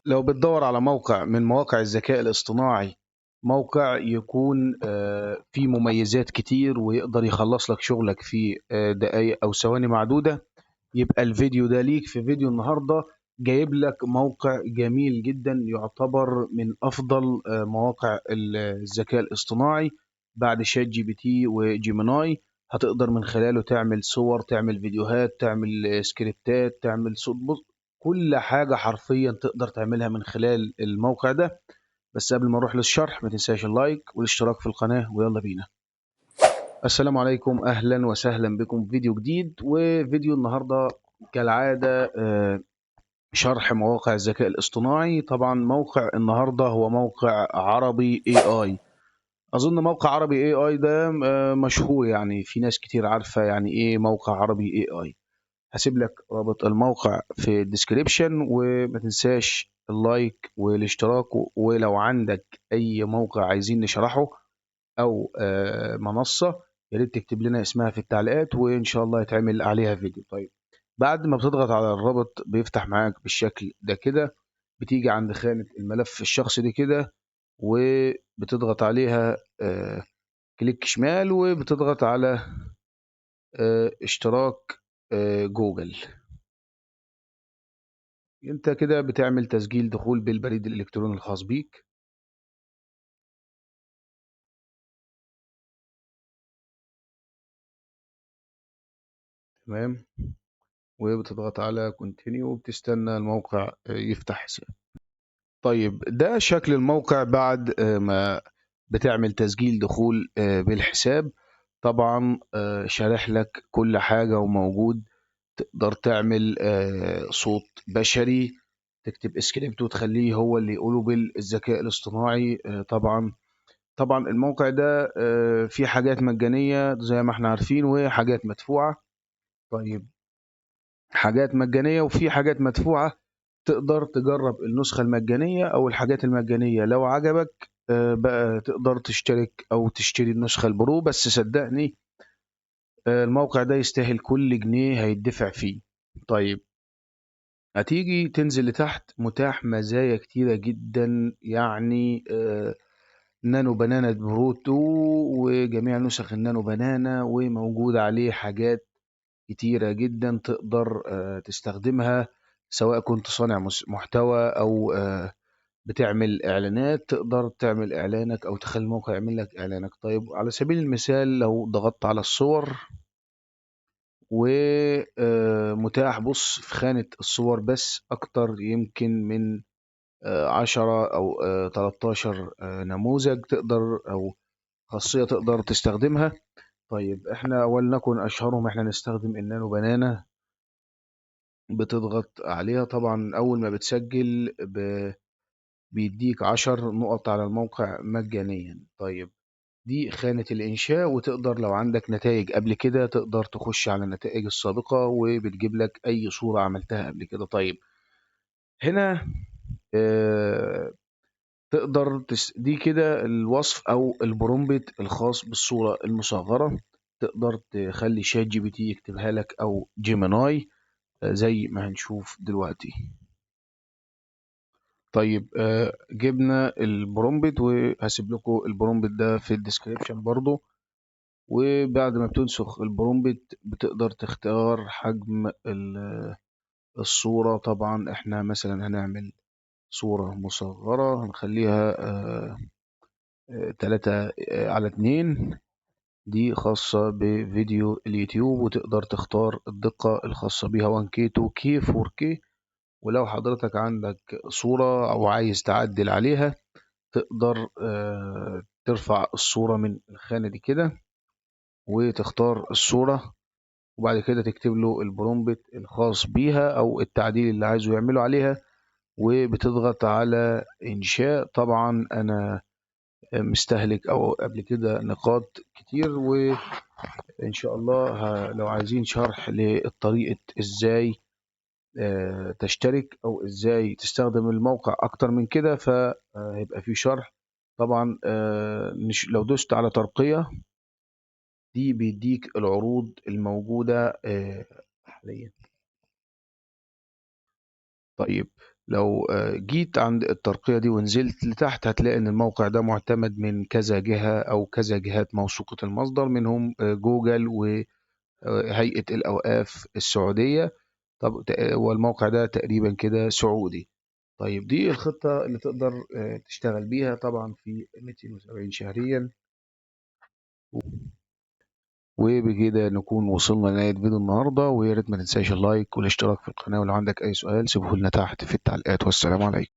لو بتدور على موقع من مواقع الذكاء الاصطناعي، موقع يكون فيه مميزات كتير ويقدر يخلص لك شغلك في دقايق أو ثواني معدودة، يبقى الفيديو ده ليك. في فيديو النهاردة جايب لك موقع جميل جدا يعتبر من أفضل مواقع الذكاء الاصطناعي بعد شات جي بي تي وجيميناي. هتقدر من خلاله تعمل صور، تعمل فيديوهات، تعمل سكريبتات، تعمل صوت، كل حاجة حرفيا تقدر تعملها من خلال الموقع ده. بس قبل ما نروح للشرح ما تنساش اللايك والاشتراك في القناة، ويلا بينا. السلام عليكم، أهلا وسهلا بكم في فيديو جديد. وفيديو النهاردة كالعادة شرح مواقع الذكاء الاصطناعي. طبعا موقع النهاردة هو موقع عربي اي اي. أظن موقع عربي اي اي ده مشهور، في ناس كتير عارفة يعني ايه موقع عربي اي اي. هسيب لك رابط الموقع في ال description، وما تنساش اللايك والاشتراك. ولو عندك اي موقع عايزين نشرحه او منصة، يا ريت تكتب لنا اسمها في التعليقات وان شاء الله يتعمل عليها فيديو. بعد ما بتضغط على الرابط بيفتح معاك بالشكل ده كده، بتيجي عند خانة الملف الشخصي دي كده وبتضغط عليها كليك شمال، وبتضغط على اشتراك جوجل. انت كده بتعمل تسجيل دخول بالبريد الالكتروني الخاص بيك. تمام، وبتضغط على كونتينيو وبتستنى الموقع يفتح حساب. ده شكل الموقع بعد ما بتعمل تسجيل دخول بالحساب. طبعا شارح لك كل حاجة وموجود. تقدر تعمل صوت بشري، تكتب سكريبت وتخليه هو اللي يقوله بالذكاء الاصطناعي. طبعا الموقع ده فيه حاجات مجانية زي ما احنا عارفين وحاجات مدفوعة. حاجات مجانية وفي حاجات مدفوعة، تقدر تجرب النسخة المجانية أو الحاجات المجانية. لو عجبك بقى تقدر تشترك أو تشتري النسخة البرو. بس صدقني الموقع ده يستاهل كل جنيه هيدفع فيه. هتيجي تنزل لتحت، متاح مزايا كتيرة جدا، نانو بنانا برو 2 وجميع نسخ النانو بنانا، وموجود عليه حاجات كتيرة جدا تقدر تستخدمها، سواء كنت صانع محتوى أو بتعمل إعلانات، تقدر تعمل إعلانك أو تخلي الموقع يعمل لك إعلانك. على سبيل المثال لو ضغطت على الصور ومتاح، بص في خانة الصور بس أكتر يمكن من 10 أو 13 نموذج تقدر أو خاصية تقدر تستخدمها. إحنا ولنكن أشهرهم، إحنا نستخدم النانو بنانا. بتضغط عليها، طبعا أول ما بتسجل بيديك 10 نقط على الموقع مجانيا. دي خانة الإنشاء، وتقدر لو عندك نتائج قبل كده تقدر تخش على النتائج السابقة وبتجيب لك أي صورة عملتها قبل كده. هنا تقدر دي كده الوصف أو البرومبت الخاص بالصورة المصغرة، تقدر تخلي شات جي بي تي يكتبها لك أو جيميناي، زي ما هنشوف دلوقتي. جبنا البرومبت، وهسيب لكم البرومبت ده في الديسكريبشن برضو. وبعد ما بتنسخ البرومبت بتقدر تختار حجم الصورة. طبعا احنا مثلا هنعمل صورة مصغرة هنخليها، 3، على 2، دي خاصة بفيديو اليوتيوب، وتقدر تختار الدقة الخاصة بيها واحد كيه، اتنين كيه، فور كيه. ولو حضرتك عندك صورة أو عايز تعدل عليها تقدر ترفع الصورة من الخانة دي كده وتختار الصورة، وبعد كده تكتب له البرومبت الخاص بيها أو التعديل اللي عايزه يعمله عليها، وبتضغط على إنشاء. طبعا أنا مستهلك أو قبل كده نقاط كتير، وإن شاء الله لو عايزين شرح للطريقة إزاي، تشترك أو إزاي تستخدم الموقع أكتر من كده فهيبقى في شرح. طبعا، لو دوست على ترقية دي بيديك العروض الموجودة، حاليا. لو جيت عند الترقية دي ونزلت لتحت هتلاقي إن الموقع ده معتمد من كذا جهة أو كذا جهات موثوقة المصدر، منهم جوجل وهيئة الأوقاف السعودية. طب والموقع ده تقريبا كده سعودي. طيب دي الخطة اللي تقدر تشتغل بيها طبعا في 270 شهريا. وبكده نكون وصلنا لنهاية فيديو النهاردة، ويا ريت ما تنساش اللايك والاشتراك في القناة، ولو عندك أي سؤال سيبه لنا تحت في التعليقات، والسلام عليكم.